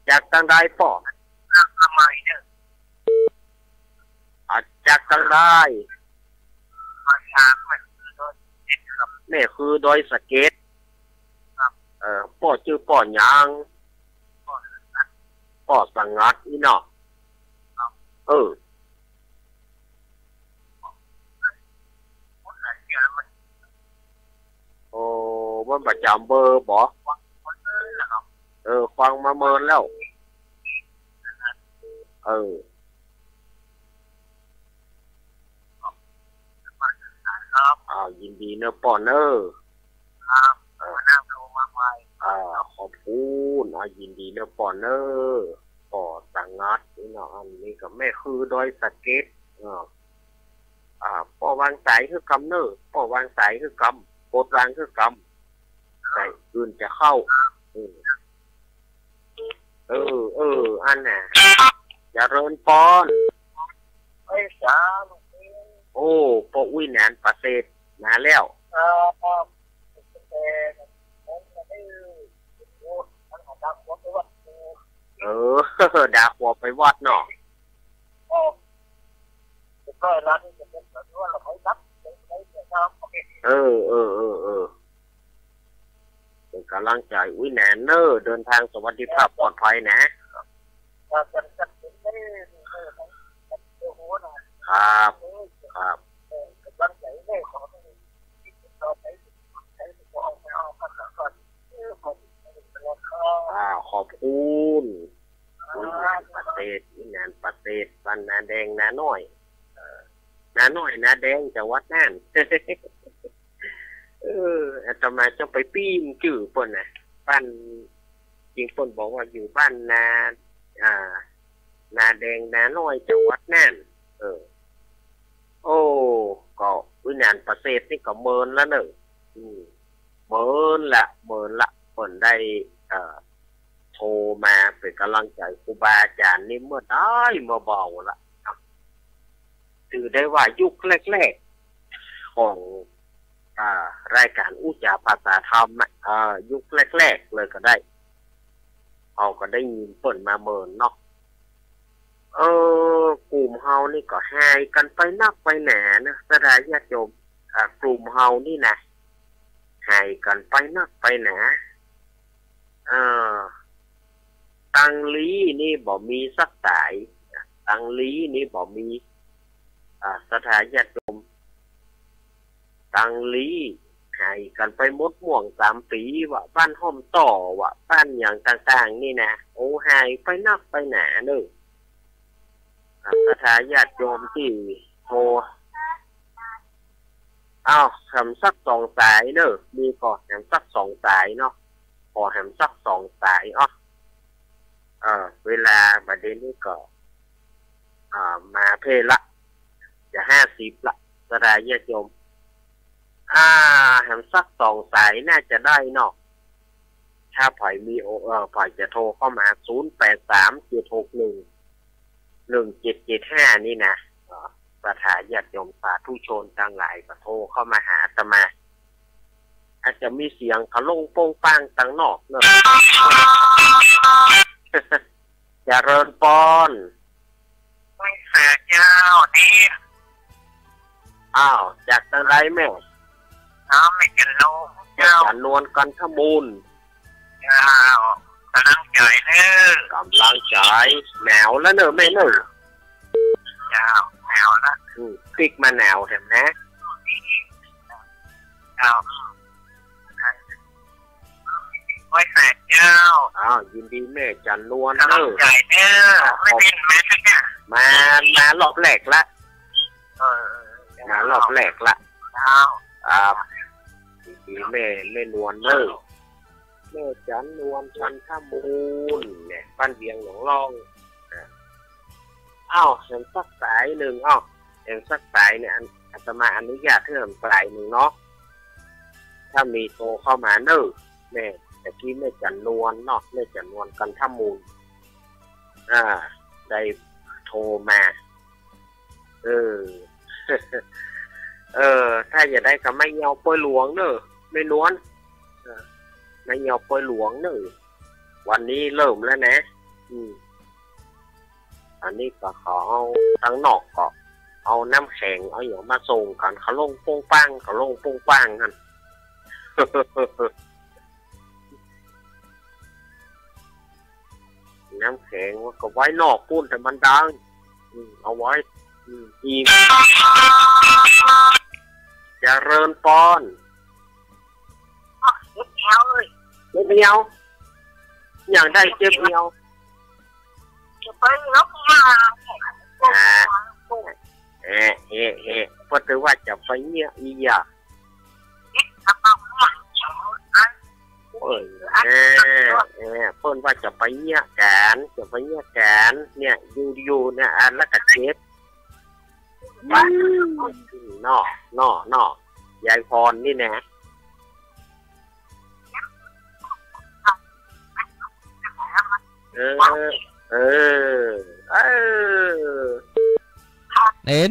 จากตังใดป้อ เรื่องทำไมเนี่ย อ่ะ จากตังใด มาจากแม่คือดอยสะเก็ดครับ แม่คือดอยสะเก็ด ครับ เออ ป้อจื้อป้อหยัง ป้อสงัด ป้อสงัดอี้เนาะ ครับ เออ โอ้ มันบ่จ๋ำเบอร์บ่ เออ ฟังมาเมินแล้ว เออ ครับ อ้าว ยินดีเนอะป้อเนอะ ครับ เออ หัวหน้าโทรมาใหม่ อ่า ขอบคุณ อ่า ยินดีเนอะป้อเนอะ ป้อสงัดอี้เนาะ อันนี้ก็แม่คือดอยสะเก็ด อ่า อ่า ป้อวางสายหื้อกำเนอะ ป้อวางสายหื้อกำ กดวางหื้อกำ สายอื่นจะเข้า อืม เออ เออ อันน่ะ เจริญปอน เอ้ย สาธุ โอ้ ป้ออุ๊ยหนานประเสริฐมาแล้ว เออ ครับ เออ ดาหัวไปวัดเนาะ เออ เออ เออ เออ เป๋นก๋ำลังใจ๋ อุ๊ยหนานเนอะ เดินทางสวัสดิภาพปลอดภัยนะ ครับ ครับ ครับ อ่า ขอบคุณ อุ๊ยหนานประเสริฐ อุ๊ยหนานประเสริฐ บ้านนาแดงนาน้อย เออ นาน้อยนาแดง จังหวัดน่าน เออ อาตมาจะไปปี้มจื้อเปิ้นน่ะ บ้าน จริงเปิ้นบอกว่าอยู่บ้านนา อ่า นาแดงนาน้อย จังหวัดน่าน เออ โอ้ ก็อุ๊ยหนานประเสริฐนี่ก็เมินแล้วเนอะ อืม เมินละ เมินละ เปิ้นได้ เอ่อ โทรมาเป๋นก๋ำลังใจ๋ครูบาอาจ๋ารย์นี่เมื่อใดเมื่อบ่าละ ถือได้ว่ายุคแรกๆ ของ อ่า รายก๋านอู้จ๋าภาษาธรรมอะ อ่า ยุคแรกๆ เลยก็ได้ เฮาก็ได้ยินเปิ้นมาเมินเนาะ เออ กลุ่มเฮานี่ก็หายกั๋นไปนักไปหนาเนอะ ศรัทธาญาติโยม อ่า กลุ่มเฮานี่นะ หายกั๋นไปนักไปหนา เออ ตังลี้นี่บ่มีสักสาย ตังลี้นี่บ่มี อ่า ศรัทธาญาติโยม ตังลี้ หายกั๋นไปหมดม่วงสามปี๋ ว่าบ้านฮ่อมต่อ ว่าบ้านหยังต่างๆ นี่นะ โอ้ หายไปนักไปหนาเนอะ อ่า ศรัทธาญาติโยมตี้โทร อ้าว แหมสักสองสายเนอะ มีก่อแหมสักสองสายเนาะ ขอแหมสักสองสายอ้อ เออ เวลาบ่าเดี่ยวนี้ก็ อ่า มาเพ่ละ จะห้าสิบละ ศรัทธาญาติโยม อ่า แหมสักสองสายน่าจะได้เนาะ ถ้าใผมีโอ เอ่อ ใผจะโทรเข้ามา ศูนย์แปดสาม เจ็ดหกหนึ่ง หนึ่งเจ็ดเจ็ดห้า นี่นะ เอ่อ ศรัทธาญาติโยมสาธุชนตังหลายก็โทรเข้ามาหาอาตมา อาจจะมีเสียงเขาลงโป้งป้างตังนอกเนอะ เจริญปอน ไหว้สาเจ้านี่ อ้าว จากตังใดแม่ อ้าว แม่จันนวลเจ้า จันนวลกันทบูรณ์ เจ้า ก๋ำลังใจ๋เนอะ ก๋ำลังใจ๋ หนาวแล้วเนอะแม่เนอะ เจ้า หนาวละ อืม ปิ๊กมาหนาวแหมนะ เจ้า ไหว้สาเจ้า อ้าว ยินดีแม่จันนวลเนอะ ก๋ำลังใจ๋เนอะ อ้าว ไม่ได้มาสักเนี่ย มา มารอบแรกละ เออ มารอบแรกละ เจ้า ครับ ยินดีแม่ แม่นวลเนอะ แม่จันนวล จันทบูรณ์เนี่ย บ้านเวียงหนองล่อง อ่ะ อ้าว แหมสักสายนึ่ง อ้าว แหมสักสายเนี่ย อัน อาตมาอนุญาตหื้อแหมสายนึ่งเนาะ ถ้ามีโทรเข้ามาเน่อ แม่ ตะกี้แม่จั๋นนวลเนาะ แม่จั๋นนวล กันทมูล อ่า ได้โทรมา เออ เออ ถ้าจะได้ก็แม่เหี่ยวปอยหลวงเน่อ แม่นวล เออ แม่เหี่ยวปอยหลวงเน่อ วันนี้เริ่มแล้วนะ อืม อันนี้ก็เขาเอาตังนอกก็เอาน้ำแข็งเอาหยังมาส่งกั๋น เขาลงโป้งป้าง เขาลงโป้งป้างหั้น น้ำแข็งว่าก็ไว้นอกปู้นแต่มันดัง อืม เอาไว้ อืม อีก เจริญปอน เจ็บเอวเอ้ย เจ็บเอว อย่างได้เจ็บเอว จะไปลบมา อ่า เอ๊ะ เอ๊ะ เอ๊ะ เปิ้นว่าจะไปเยียะอีหยัง เปิ้น เอ๊ะ เอ๊ะ เปิ้นว่าจะไปเยียะกั๋น จะไปเยียะกั๋น เนี่ย อยู่ อยู่เนี่ย อันละก็เจ็บ อืม เนาะ เนาะ เนาะ ยายพรนี่นะ เออ เออ เออ เห็น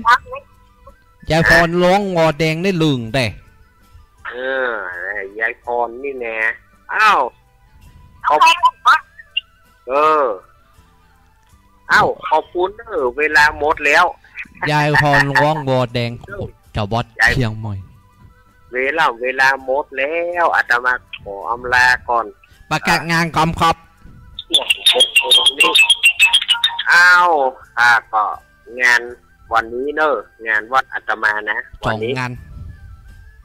ยายพรฮ้องวอแดงได้ลึงเด้ เออ ยายพรนี่นะ อ้าว ขอบ เออ อ้าว ขอบคุณเด้อ เวลาหมดแล้ว ยายพรฮ้องวอแดง จังหวัดเชียงใหม่ เวลา เวลาหมดแล้ว อาตมาขออำลาก่อน ประกาศงานกำครับ อ้าว ค่ะ ก็งานวันนี้เน่อ งานวัดอาตมานะ วันนี้ สองงาน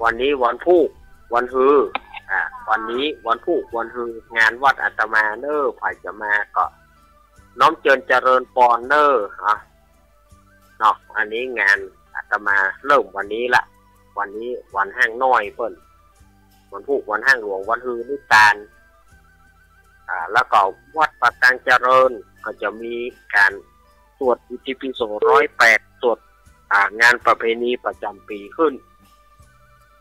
วันนี้วันพูก วันฮือ อ่า วันนี้วันพูก วันฮือ งานวัดอาตมาเน่อ ใผจะมาก็ น้อมเจิญเจริญปอนเน่อ อ่ะ เนาะ อันนี้งานอาตมาเริ่มวันนี้ละ วันนี้วันฮ้างน้อยเปิ้น วันพูก วันฮ้างหลวง วันฮือนิตาน อ่า แล้วก็วัดป่าตางเจริญก็จะมีก๋านสวดอิติปิโสร้อยแปด สวด อ่า งานประเพณีประจ๋ำปี๋ขึ้น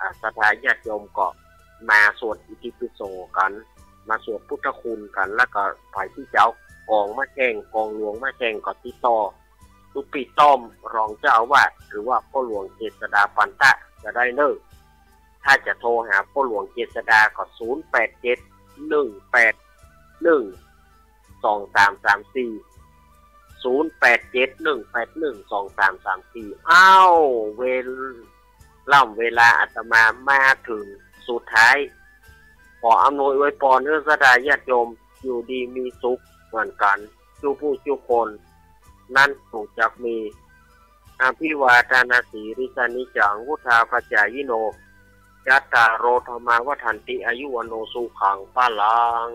อ่า ศรัทธาญาติโยมก็มาสวดอิติปิโสกั๋น มาสวดพุทธคุณกั๋น แล้วก็ใผตี้จะเอากองมาแข่ง กองหลวงมาแข่งก็ติดต่อ ตุ๊กปี้ต้อม รองเจ้าอาวาส หรือว่าป้อหลวงเจษฎา ปันตะ ก็ได้เน่อ ถ้าจะโทรหาป้อหลวงเจษฎาก็ ศูนย์แปดเจ็ด หนึ่งแปดหนึ่ง สองสามสามสี่ ศูนย์แปดเจ็ด หนึ่งแปดหนึ่ง สองสามสามสี่ อ้าว เวลา ล่ำเวลาอาตมามาเถิงสุดท้าย ขออำนวยอวยปอนหื้อศรัทธาญาติโยมอยู่ดีมีสุขเหมือนกั๋น จุผู้จุคน นั้นสุขจักมี อภิวาทนสีลิสสะนิจจัง วุฑฒาปจายิโน จัตตาโร ธัมมา วัฑฒันติ อายุ วัณโณ สุขัง พลัง